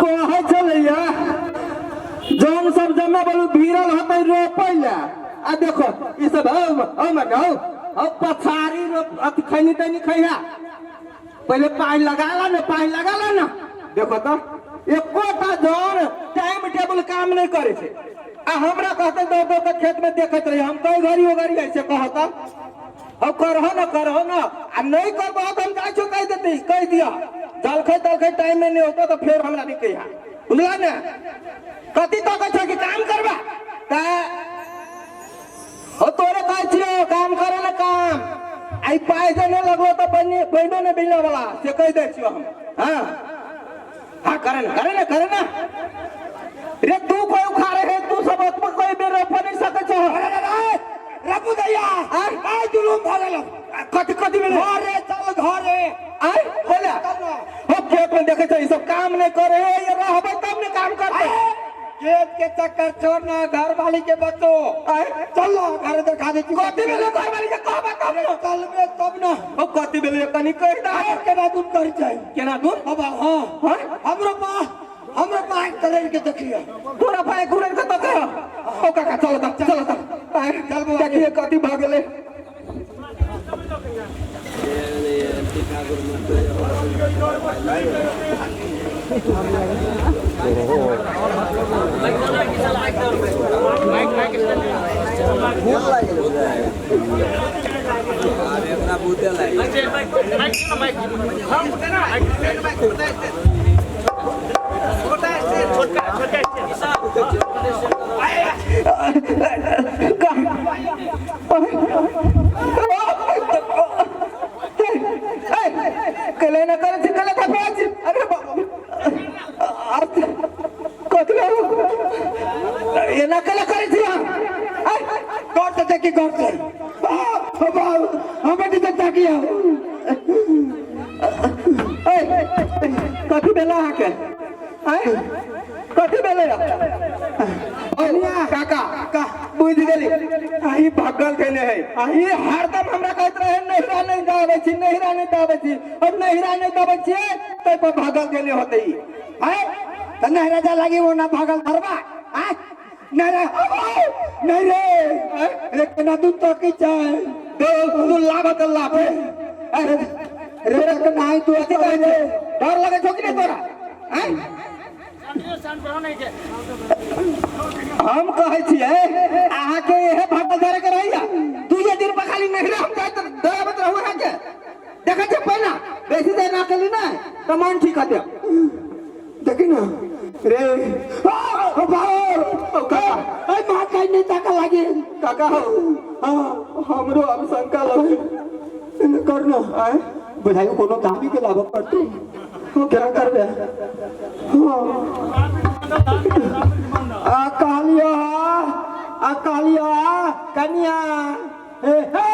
कहै छलैया जौन सब जमे बोलू भीड़ल होतै रोपै लए आ देखो ई सब हौ हौ मने हौ हौ पछाड़ी रोप अथी खैनी तैनी खैहा पहिले पानि लगा ला ने पानि लगा ला ने देखो तऽ एकोटा जौन टाइम टेबुल काम नहि करै छै आ हमरा कहतै दौड़ दौड़ कऽ खेतमे देखैत रही हम कई घड़ी ओ घड़ी ऐसे कहता अब करहो ना करहो ना आ नहीं करबहो तो हम जाइ छो कहि देती कहि दिया जलखै तलखै टाइम में नहीं होतो तो फेर हमरा नहीं कहिया बुझला ने कथी तकै छो कि काम करबा त हो तोरे कहै छियो काम करे ना काम आई पाइ जे नहीं लगलो तो बनी बनो नहीं मिलने वाला से कहि दै छियो हम हाँ हाँ करे ना करे ना करे ना रे तू कोई उखाड़े है तू सब आत्मा कोई बेर रोप नहीं सके छो अरे रे रे रघु दैया आय जुलूम भऽ गेल कथी कथी भेलै घरे चल घरे आय बोला हो खेत में देखे छो ई सब काम नहीं करे है ये रहबै तब ने काम करते खेत के चक्कर छोड़ ना घर वाली के बच्चो आय चल ना घर देखा दे कथी भेलै घर वाली के कहबै तब ने चलबे तब ना हो कथी भेलै कनी कहि दे आय केना दूर कर जाए केना दूर बाबा हाँ हाँ हमरो पा हमरो पाँच तोड़ि के देखियो तोरा पाय घुरन के तक ओ काका चलो त चलो त आय चल बौआ। देखिए कथी भऽ गेलै कले ना करे छी कले थपड़ा छी अरे बाप कथी एना कले करे छी अहाँ गौर से देखी गौर से बाप बाप हमें तो ताकिया कथी भेला अहाँके आँय? कथी भेलै काका का बुझि गेली अहीं भगल केने है अहीं हरदम हमरा कहैत रहे नहिरा नहि दाबै छी नहिरा नहि दाबै छी अब नहिरा नहि दाबै छियै ताहि पर भगल केने होतै ई। आय त नहरा जा लागी वो ना भागल धरबा आय नहरा नहीं रे रे केना दूध तो की चाय दो तू लाभ तऽ लाभ अरे रे तक नहीं तू कथी कहै छै डर लगै छौ कि नहि तोरा आँय? हम कहै छियै अहाँके इहे भगल धरे के रहैया दुइये दिन पर खाली नहिरा हम जाइत दयाबैत रहू अहाँके देखै छियै पहिना बेसी देर ना केली ने तऽ मन ठीक हेतै देखी ना रे ओ बाबा काका ए मां कहीं नहीं ताका लागी काका हो हां हमरो अब शंका लगे करना आँय बुझाइयो कोनो दामी के लाभ पड़तौ क्या करबे हाँ। आ कहलियो आ कहलियो कनिया हे हे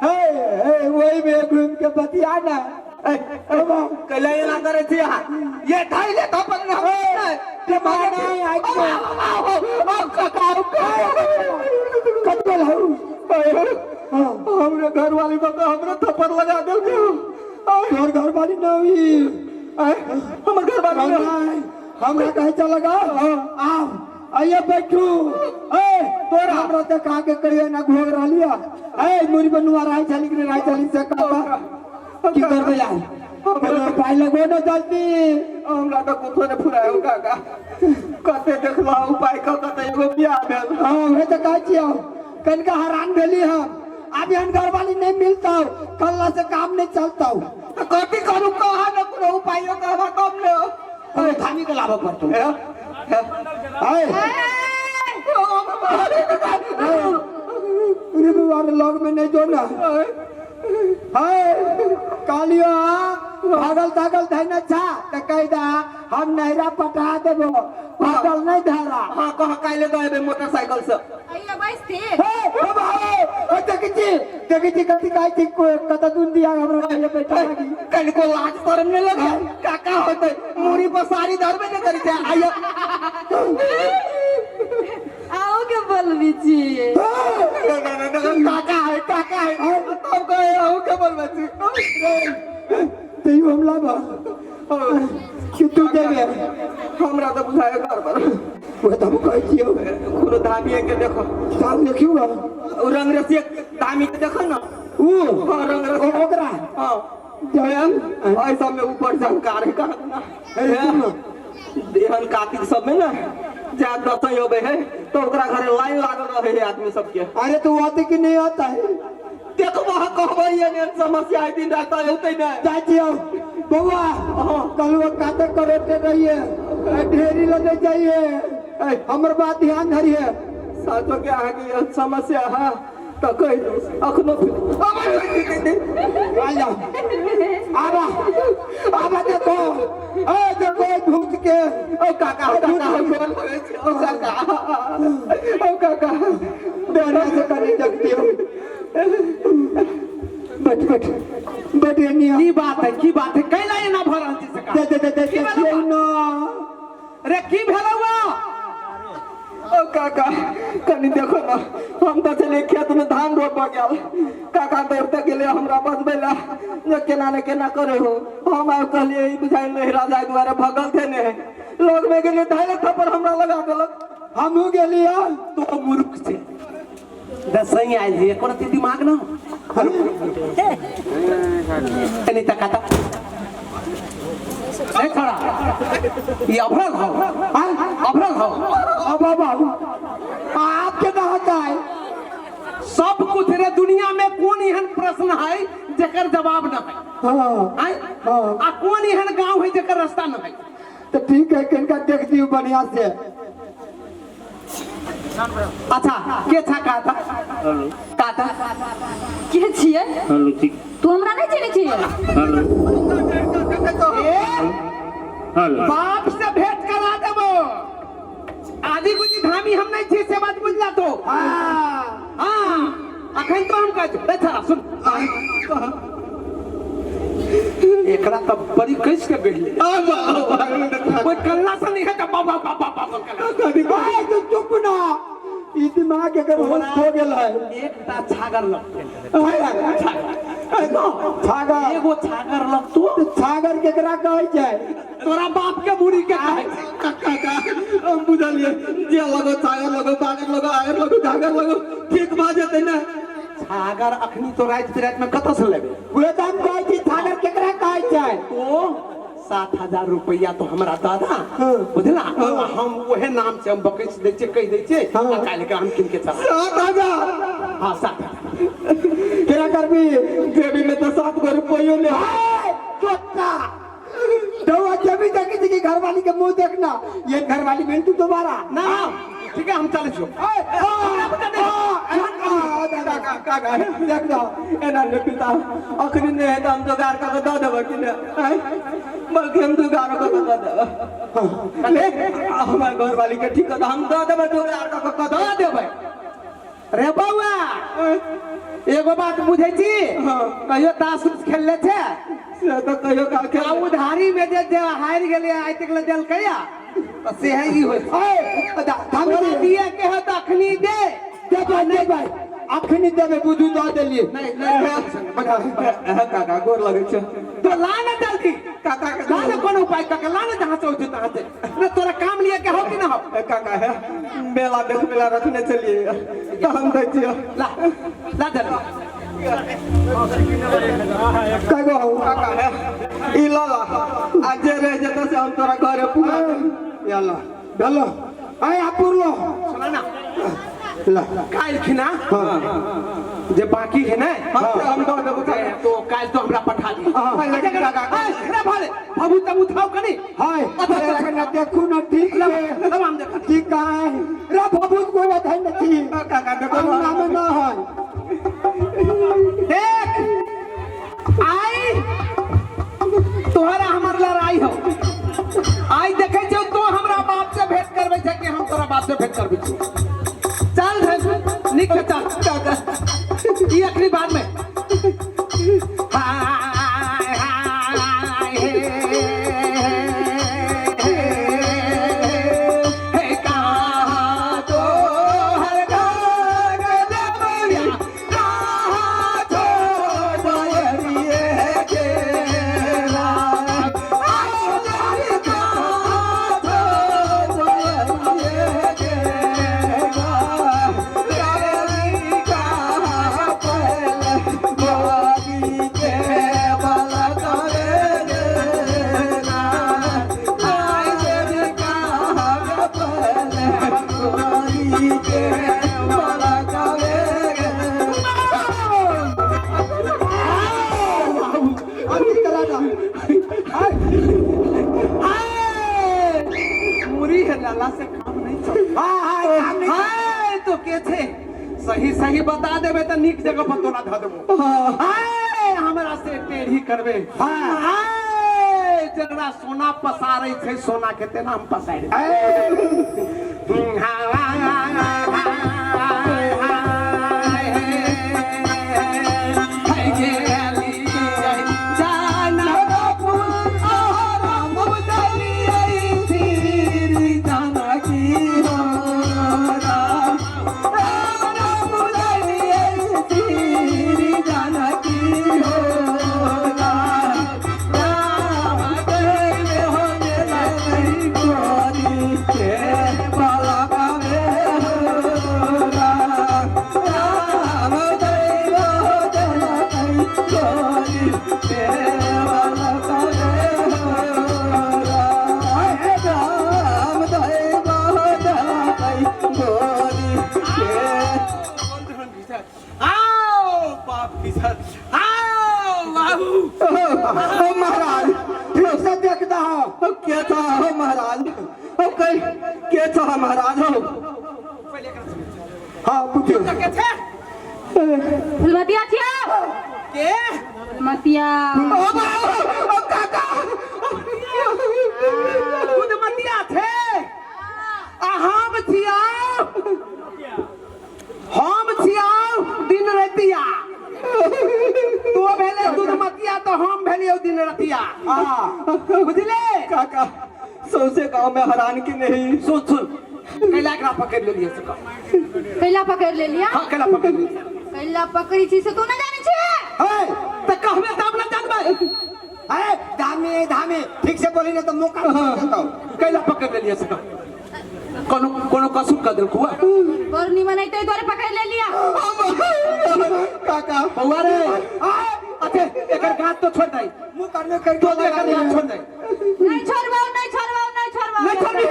हे हे वही में घूम के बतिया ना कैला एना करै छी अहाँ ये धैले तऽ अपन के माने आइ के काका कतल हौ हमरे घरवाली बाबा हमरे थप्पड़ लगा देलकै तोहर घरवाली न हुई हमर घरवाली न हमरा कहे चल लगा आव आइए बैठू ए तोरा हमरा ते कहा के कहियो ना घोग रहलिया ए मुरी बनुआ राय चली के राय चली से का की करबे यार हमरा पाई लगो न जल्दी हमरा तऽ कुछो नहि फुराय काका कते देखलहुँ उपाय कऽ कऽ तऽ एगो बियाह भेल हाँ उहे तऽ कहै छियौ कनिका हैरान भेली हम आब एहन घरवाली नहीं मिलतौ कल्ला से काम नहीं चलतौ तऽ कथी करू कहा न कोनो उपायो कहबा तब ने अरे थामी के लाबऽ पड़तौ हे, हे। आए रे बुआ रे लग में नहीं जो ना हाय कालियो भागल तागल धैना छा त कह दा हम नैरा पटा देबो भागल नहीं धारा हाँ कह काल्हि दऽ एबै मोटरसाइकिल से अइया बैसते हे बाबा ओ देखै छी देखै छी कथी कहै छी कत दून दिया हमरा ये बैठा लागी कनिको लाज शरम नहि लगे काका होतै मुड़ी पर साड़ी धरबे नहि करै छै आइयो आओ के बोलबी छी काका है काका है तब कहे अहूँ के बोलबै छी तैयो हम लाबा कि तू देबे? हमरा तऽ बुझाय गड़बड़। वह तो हम कहै छियौ। कोनो धामिए के देखो। साहब देखियौ ना। ओ रंगरसिया धामी के देखो ना। ऊ? हाँ, रंगरसिया। ओकरा? हाँ। जयन। एहि सब में ऊपर जानकार है कहाँ ना। अरे सुन ना। एहन कार्तिक सब में ना जा दसई अबे है तो ओकरा घरे लाइन लागल रहे है आदमी सबके। अरे तो आते कि नहीं आता है? देखो वहाँ कहबै एहन समस्या है दिन रात औतै नै। जाइ छियौ बौआ, कल काते करोते रहिए, ढेरी लगे जाइए, हमर बात ध्यान धरिए। साचो के अहाँके एहन समस्या है तऽ कहि दू अखनो। आ जाओ, आबा आबा, देखो ए देखो ए भूत के। ओ काका, ओ काका, हम गोर लगै छी। ओ काका, ओ काका। देना से कनी देखती हो। बैठ बैठ बैठ एनिया। की बात है, की बात है, कैला एना भऽ रहल छै से दे दे दे दे। की भेलौ? देखियौ ना। रे, की भेलौ? ओ काका, कनी देखो ना, हम तऽ छलियै खेत में धान रोपऽ गेल। काका दौड़ते गेलै हमरा बचबै ला जे केना ने केना करे हो। हम आब कहलियै ई बुझाइ नहिरा जाय दुआरे भगल थे ने, लग में गेलियै, धाइले थप्पड़ हमरा लगा देलक। हमहूँ गेलियै। तो मूर्ख छै, दसई आयल है, एको रत्ती दिमाग ना। कनी तकाता ए छोड़ा, ई अभरल हो, अभरल हो। अब अब अब आपके ना होता है। सब कुछ रे, दुनिया में कोन एहन प्रश्न है जेकर जवाब न है? हाँ। आँय? हाँ। आ कोन एहन गांव है जेकर रास्ता न है? तो ठीक है, किनका देख दियो बढ़िया से। अच्छा, के छा कहता कहता? के छियै? हेलो, ठीक। तू हमरा नहि चिन्है छियै? हेलो। ए हेलो। बाप से भेंट करा देबो। आदि गुजी धामी हम नहीं छी, से बात बुझला तो? हाँ। हाँ, अखन तो हम कहै छी, ए छड़ा सुन, एकरा तऽ बड़ी कस के गढ़ले कोई कल्ला से नहीं है तऽ बाबा बाबा बाबा कल्ला। भाई तो चुप ना, ई दिमाग एकर होश खो गेल है। एकटा छागर लगतै। छागर? एगो छागर लगतो। तो छागर केकरा कहै छै? तोरा बाप के बुढ़ी के कहै छै। काका, हम बुझलियै जे लगो छागर लगो, बागर लगो, आगर लगो, झागर लगो, ठीक भऽ जेतै ने? छागर अखनी तो राति बिराति में कतऽ से लेबै? उहे तऽ हम कहै छी, छागर केकरा कहै छै? तो 7,000 रुपया तो हमरा दादा हाँ। बुझला, हम वहे नाम से हम बकैस दै छियै, कहि दै छियै। हाँ। आ काल्हि के हम कीन के चला। 7,000? हाँ, 7,000। केना करबी? जेबी में तऽ 7 गो रुपयो ने। हाय, चोट्टा तो जब भी देखी थी कि घरवाली के मुंह देखना, ये घरवाली मिल तू दोबारा। ना, ठीक है, हम चलै छियौ। काका, काका। देख दो। एना ने पिता, अखनी नहि हेतै, हम जोगाड़ कऽ के दऽ देबै कि ने आँय? बल्कि हम जोगाड़ कऽ के दऽ देबै। ले हमर घरवाली के ठीक कऽ दऽ, हम दऽ देबै, जोगाड़ कऽ के दऽ देबै। रे बौआ, एगो बात बुझै छी? हाँ। कहियो ताश उस खेलले छै? से तऽ कहियो काल आ खेल। उधारी में जे जे हारि गेलै, आइ तक ले देलकै या तऽ से है ई होइ छै। ए, तोरा दिए के है तऽ अखनी दे। देबै, देबै, अखनी देबै, बुझू दऽ देलियै। नहीं नहीं। काका, गोर लगै छै। तो ला ना जल्दी। काका के ला ना, कोनो उपाय काका, ला ना, जहाँ से हो तहाँ से ना। तोरा काम लिए के हो कि ना हो? ए काका, है मेला देख, मेला रखने चलिए तऽ हम दै छियै। ला ला जल्दी। कय गो हौ? काका, है ई लऽ ला, आ जे रहि जेतै से हम तोरा घरे पूरा देब। याला भेलो, आय आ पुरलो। सुना ना। ला। काल्हि खिना जे बाकी है ना, हम से हम दऽ देबो काका। तो काल्हि तो हमरा पठा दी। हाँ। लेकिन रे भाले बाबू तब उठाओ कनी। हाय, अरे ना, देखू ना ठीक से। तब हम देखा। की कहाँ है रे बबूत? कोई अधन नहीं। काका, देखो। अंगना में ना है। देख, आई तोहरा हमर लड़ाई हो। आई देखे छौ, तो हमरा बाप से भेंट करबै छै कि हम तोरा बाप से भेंट करबै छी। चल रे, नीक से चल। ई अखनी बाद में। हाय हाय हे हे, कहाँ तोहर घर देवरिया, कहाँ तो दयरिए। कहला से काम नहीं चल। हाँ हाँ काम नहीं। हाय तो के छे सही सही बता देबे त नीक जगह पर तोरा धऽ देबो। हाय हमरा से टेढ़ी करबे। हाँ। हाय जकरा सोना पसारै छै सोना के तेना हम पसारि आओ बाप की सर, आओ बाबू। ओ महाराज, ठीक से देखता हो। ओ के था हो महाराज, ओ कई के था महाराज हो। हाँ पूछो। तो के छे फुलमतिया छियै। के फुलमतिया। ओ ओ काका, खुद मतिया थे आ हम छियाओ, हम छियाओ दिन रतिया। तो भेले दूध मतिया तो हम भेलियो दिन रतिया। हाँ बुझले काका सौसे गांव में हरान की नहीं। सुन सुन, कैला एकरा पकड़ लेलिए से कह। कैला पकड़ लेलिया? हाँ कैला पकड़ लेलिए। कैला पकड़ी छी से तू ना जानै छी? है त कहबे तब ना जानबै। है धामे धामे ठीक से बोली ना तो मुंह काट देतौ। कैला पकड़ लेलिए से कह। कोनो कोनो कसूर कर देलकू हुआ? बड़ निमन है तै दुआरे पकड़ लेलिया। काका बौआ रे, अच्छे एकर गाछ तो छोड़ दे। मुंह करने कर तो एकर गाछ छोड़ दे। नहीं छोड़बाऊ, नहीं छोड़बाऊ, नहीं छोड़बाऊ। नहीं छोड़बी,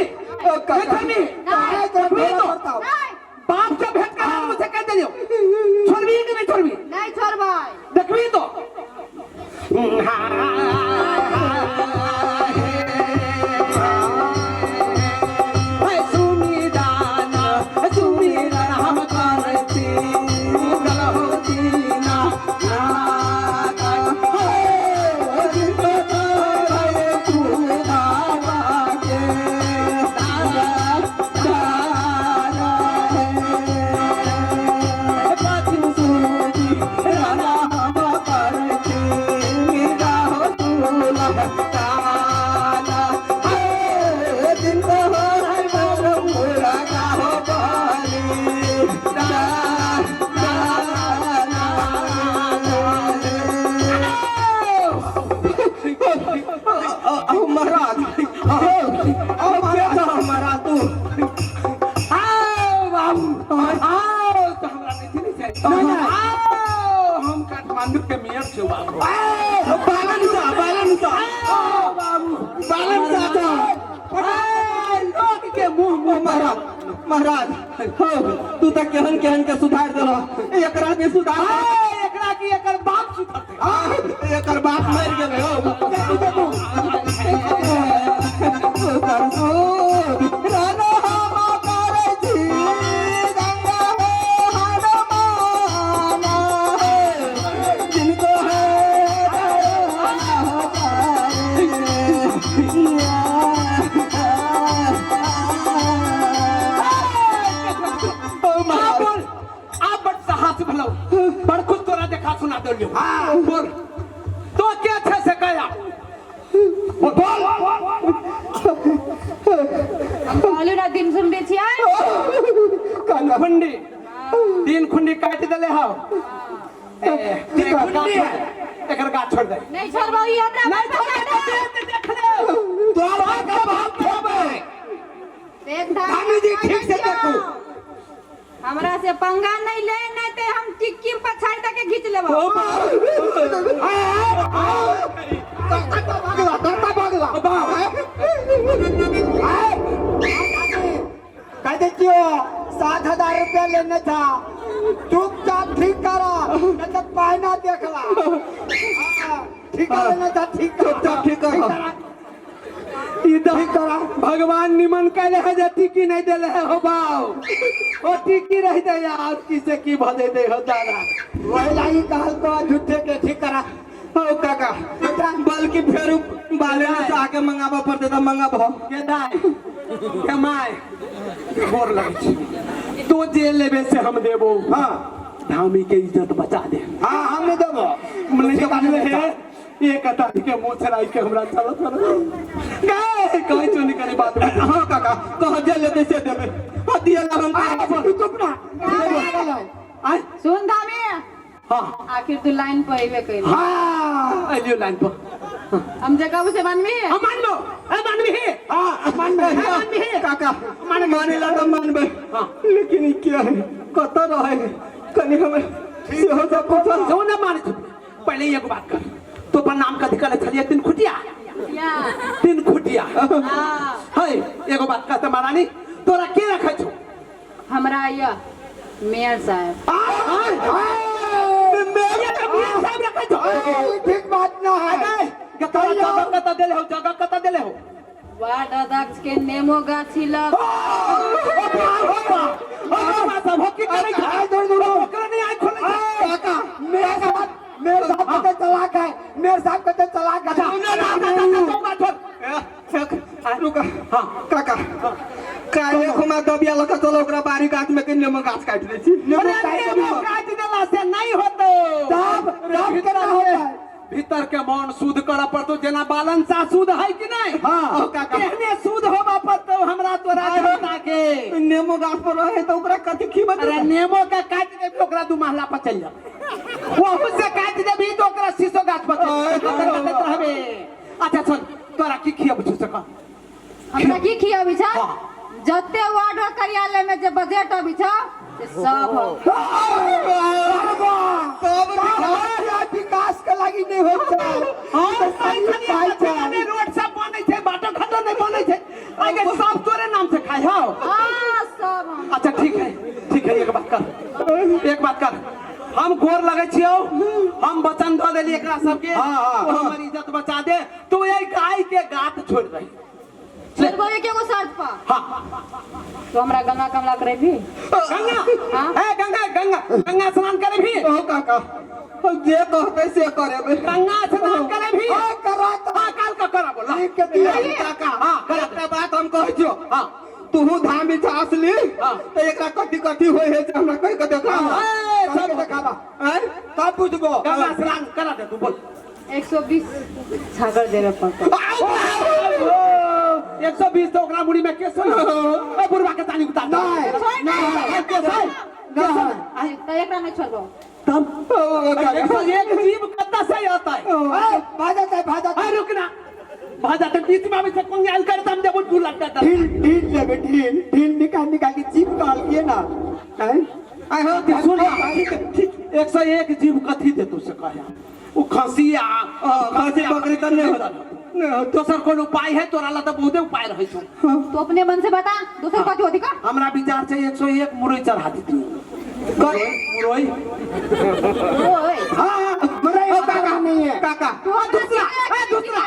नहीं छोड़बी। नहीं। छोड़बी तो नहीं। बाप से भेंट करा मुझसे कह देलियो। छोड़बी कि नहीं छोड़बी? नहीं छोड़बाई। देखबी तो। महाराज, महाराज तू आओ बाबू, आओ तो हमरा नहीं चिन्है छै। आओ हम काठमांडू के मेयर छियौ बाबू। बालन सा, बालन सा, आओ बाबू, बालन सा था। लोग के मुंह मुंह। महाराज, महाराज हो तू तो केहन केहन के सुधार देला, एकरा भी सुधार। एकरा की एकर बाप सुधरतै। एकर बाप मर गेलै हो। बोल, आप बड़ साहस भलो, बड़ कुछ तोरा देखा सुना देलियो। बोल तो के छे से कया बोल। कहलू ना दिन सुन छियै। खुंडी तीन खुंडी काटि देले हौ। एकर गाछ छोड़ दे। नहीं छोड़बाऊ ई हमरा। नहीं छोड़बे तो देख ले। तोरा के बाप छोड़बे। देख धामी जी ठीक से देखू। हमरा से पंगा नहीं ले, नहीं ते हम टिक्की पछाड़ तक के खींच लेबो। भागला करता भागला। कह देखियो 7000 रुपया लेने था, चुपचाप ठीक करा नहीं तो पहना देखला। ठीक कर लेना था, ठीक कर, चुपचाप ठीक करो। ई तऽ भगवान निमन कैले है जे टिकी नहीं देले है हो बाव ओ टिकी रह जाए यार की से की भ जैते हो दादा वही लागी कहल तो झूठे के ठीक करा हो काका बल्कि फेर बाले में से आके मंगाबऽ पड़तै तऽ मंगाबऽ के दाय के my गोर लगै छी तो जे लेबे से हम देबो। हाँ। धामी के इज्जत बचा दे। हाँ, हम नहीं देबो। नहीं तो बाजले है एक अतारी के मुंह छड़ाई के हमरा चलत गए कहीं चोरी करे बात में। हाँ काका कह जे लेते से देबे हाँ दिए ला हम तू चुप ना। आय सुन धामी। हाँ। आखिर तू लाइन पर अइबे कइले। हाँ अइलियो लाइन पर। हम जे कहबो से मानबी? हम मानबो। ए मानबी हे। हाँ मानबे हे, मानबी हे। काका माने ला तो मानबे। हाँ। लेकिन ई क्या है कत रहे कनी हमर सेहो सब पूछल। जो ना माने छी पहले एगो बात कर तो अपन नाम कथी कहले छलिए? तीन खुटिया। या। तीन खुटिया। हाँ। है एगो बात कहते महारानी तोरा के रखै छौ? हमरा या मेयर साहब। मेयर साहब रखै छौ? ठीक बात ना है। तोरा जगह कतऽ देले हो? जगह कतऽ देले हो? वार्ड अध्यक्ष के नेमो गाछी लग। काका मेरे साहब कते चलाक है, मेरे साहब कते चलाक है। रुका। हाँ काका काल्हि खुमा दबिया लऽ कऽ चलो ओकरा बाड़ी गाछ में के नेमो गाछ काटि दै छी। नेमो काटि देला से नहीं होतो। तब तब केना होता है? भीतर के मन शुद्ध करऽ पड़तो जेना बालन सा शुद्ध है कि नहीं? हाँ। काका। केहने शुद्ध होबा पड़तो हमरा तोरा जनता के। नेमो गाछ पर रहे तो ओकरा कथी खीबत? अरे नेमो के काटि देबी ओकरा दू महला पर चलि जाबे। वहू से काटि देबी तो ओकरा शीशो गाछ पर चलि जाबे। रहबे। अच्छा सुन तोरा की खियाबै छौ से कह। हमरा की खियाबै छौ? हाँ। जते वार्ड कार्यालय में जे बजट अबै छौ से सब हो। सब विकास के लागी नहीं होत छै। हाँ, खाइ छै। रोड सब बनै छै, बाटो घाटो नहीं बनै छै। आगे सब तोरे नाम से खाइ हौ। हाँ सब हम। अच्छा ठीक है ठीक है एक बात कर एक बात कर हम गोर लगै छियौ हम वचन दऽ देली एकरा सबके। हाँ, हाँ, तो हमर इज्जत बचा दे तू एहि गाय के गात छोड़ दही। छोड़बो एकेगो शर्त पर। हाँ। तो हमरा गंगा कमला करेबी? गंगा? हाँ। ए गंगा गंगा गंगा स्नान करेबी? ओ काका जे कहते से करेबे। गंगा स्नान करेबी? हाँ, करा तो। हाँ काल का करा बोला। ठीक के दिया। काका हाँ, करा। एकटा बात हम कहै छियौ। हाँ। तूहू धाम इच्छा असली हाँ। तऽ एकरा कथी कथी होइ है से हमरा कहि के देखा। ए, सब देखाबा। आँय तब बुझबो। गंगा स्नान करा दे तू बोल। 120 छागर देवे पड़तो। 120 तो ओकरा मुड़ी में केस होई। ए बुढ़वा के तानी उतार। नहीं, नहीं, केस है। नहीं तो एकरा नहीं छोड़बो। तब 101 जीव कत्ता से आता है। भाजत है, भाजत है। अरे रुकना। भाजत है, बीच में अभी से कोई आयल करता हम देबो दू लगता है। ढील ढील लेबे, ढील ढील निकाल निकाल के जीभ कहल किए ना। हैं? आय हो सुन ठीक 101 जीव कथी दे तू से कहे? ओ खसी आ खसी बकरी तऽ नहि होत। नहीं होत। दोसर कोन उपाय है तोरा ला तऽ बहुते उपाय रहै छौ। तू अपने मन से बता दोसर कथी होती का? हमरा विचार छै 101 मुरई चढ़ा देती। मुरई? मुरई? हाँ, मुरई काका नहीं है। काका। तू हमरा दूसरा, से ए, दूसरा,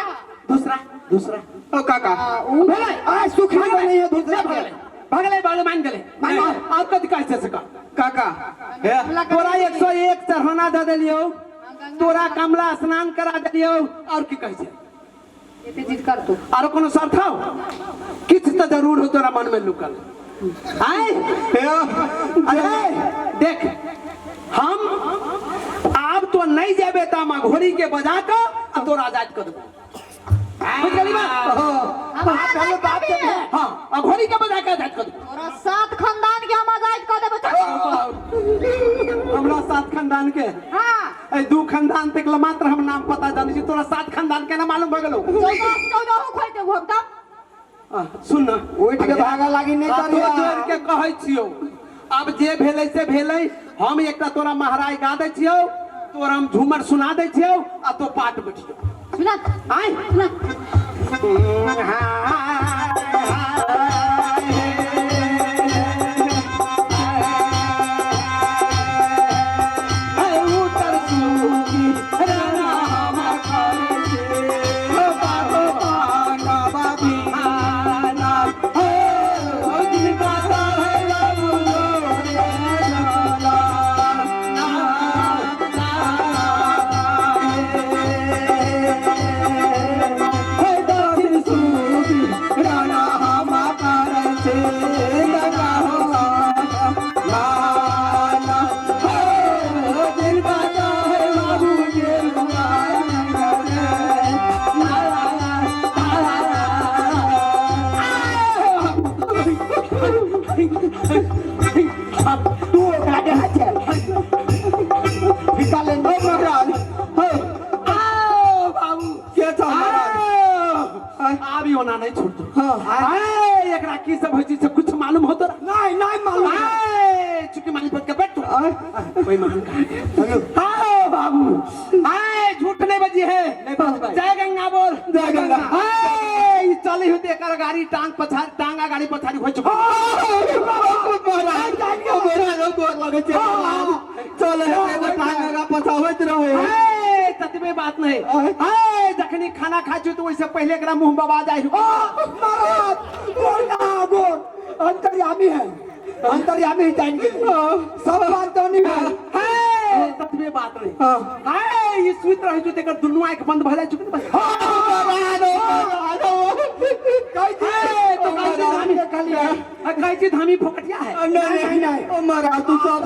दूसरा, दूसरा। ओ काका। भेलै? आ, सुखी नहीं है दूसरा। भगलै, भगलै, भगलै, मान गेलै। मान गेलै। आब कथी कहै छै से कह। काका, हे। तोरा 101 चढ़ौना दऽ देलियौ, तोरा कमला स्नान करा देलियौ, और की कहै छै? एते जिद कर तू। आरो कोनो शर्त हौ? किछु तऽ जरूर हो तोरा मन में लुकल। आय? हे। अरे देख हम आब तो नहीं जेबे तऽ हम अघोरी के बजा कऽ आ तोरा आजाद कऽ देबो। बुझ गेली बात? हम आजाद कर दिए। हाँ, अघोरी के बजा कऽ आजाद कऽ देबो। तोरा 7 खानदान के हम आजाद कऽ देबो। हमरा 7 खानदान के? हाँ। ए 2 खानदान तक मात्र हम नाम पता जानै छी, तोरा 7 खानदान के ना मालूम भऽ गेलौ? 14 खोलि देबो हम तब। सुन ना। उठि के भागऽ लागी नहि हाथो करिया। जोड़ि के कहै छियौ आब जे भेलै से भेलै। हम एकटा तोरा महाराज गा दै छियौ, तोरा हम झूमर सुना दै छियौ आ तो पाट बैठियौ। सुना। आय। सुना। उतर सुगी रामा आब ई ओना नहीं छोड़तो। हाँ। आए, एकरा की सब होइ छै से कुछ मालूम हो तोरा? नहीं नहीं मालूम। आए, चुकी माली पद के बैठ। कोई मान का। हाँ बाबू, आए झूठ नहीं बजी है। नहीं बजबै। जय गंगा बोल। जय गंगा। आए, ई चली होते एकर गाड़ी टांग पछाड़ी टांगा गाड़ी पछाड़ी हो चुका। चल एगो टांग पछाबैत रहे। आए, ततबे बात नहीं। आए, जखनी खाना खाइ छी तो ओइसे पहिले एकरा मुंह में आवाज आई। महाराज गोर ना गोर, अंतर्यामी है, अंतर्यामी जान के सब बात तो नहीं है। है, ततबे बात नहीं। आए, ई सुति रहै छै तेकर दुनू आंखि बंद भऽ जाइ छै। तो कहै छी धामी कहै छी धामी फोकटिया है। नहीं नहीं, नहीं। ओ महाराज, तू सब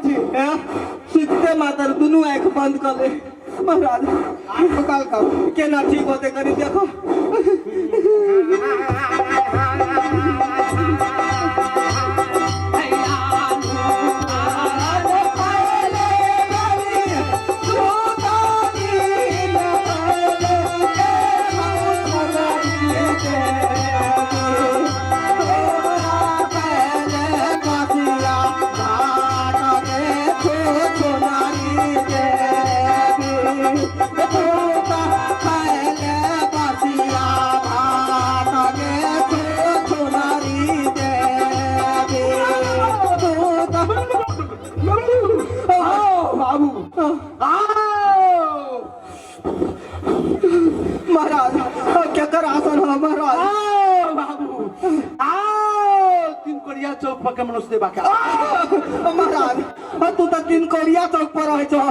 छी। सुतते मातर दुनू आंखि बंद कर ले महाराज। निकाल का केना ठीक होते करी देखो। आओ बाबू आओ। महाराज, केकर आसन है महाराज? आओ बाबू आओ, तीन कोरिया चौक पर के मनुष्य देवा के। महाराज, तू तो तीन कोरिया चौक पर रहे छो,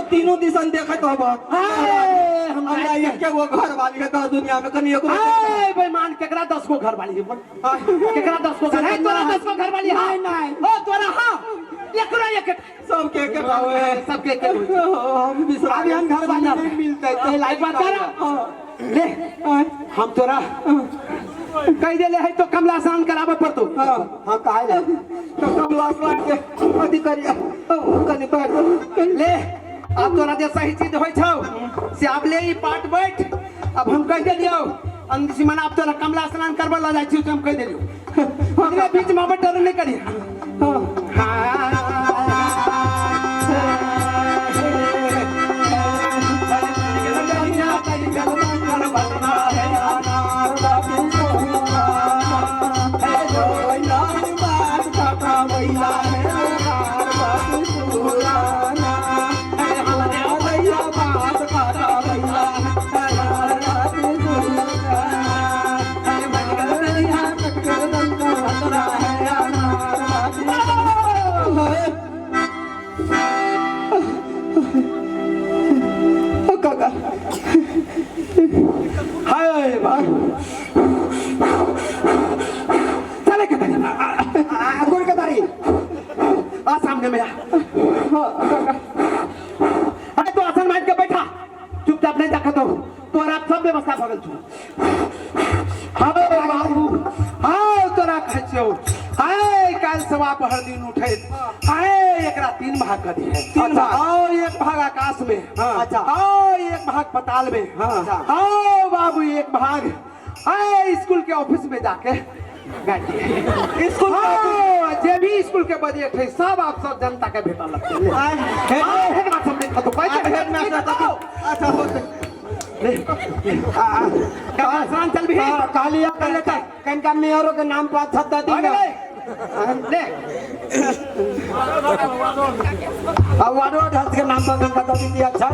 तीनों दिशन देखत होब। आए, हम हमरा एके गो घर वाली है तो दुनिया में कनी एगो। आए बेईमान, केकरा 10 गो घर वाली है बोल? केकरा 10 गो घर है? तोरा 10 गो घर वाली है? नहीं, नहीं। ओ तोरा हां, एकरा एक सबके एक होवे। सबके एक होवे। हम बिसरा अभी हम घर वाली नहीं मिलते तो एक बात कर ले, हम तोरा कह देले है तो कमला स्नान कराबे पड़तो। हाँ काहे ले तो कमला स्नान के अथी करिया कनी बैठ ले, अब तोरा जे सही चीज होइ छौ से अब ले ई पाट बैठ। अब हम कह देलियौ अंतिम, अब तोरा कमला स्नान करबे ल जाइ छी, हम कह देलियौ। हमरे बीच में अब डर नहीं करिया। काका हाय भाई, चले के तनी गोर के दारी आ सामने में आ। अरे तो आसन मार के बैठा, चुपचाप नहीं देखत हो तोरा सब व्यवस्था भगल छौ। हाँ बाबू हाँ, तोरा कहै छियौ, हाय काल्हि सवा पहर दिन उठै, हाय एकरा 3 भाग कर दिए। तीन भाग? हाँ, एक भाग आकाश में, अच्छा। हाँ एक भाग पताल में, हाँ बाबू एक भाग हाय स्कूल के ऑफिस में जाके बैठ। स्कूल के हाँ, जे भी स्कूल के बजट है सब आप सब जनता के भेटल लगतै। हाँ, हेडमास्टर सब देखा तो पैसे हेडमास्टर अच्छा होते। कमला स्नान चल भी। कहलिया कर लेता। कनका मेयरो के नाम पर छत्ता दी। ले अब वार्डो ढांस के नाम पर कनका दी अच्छा।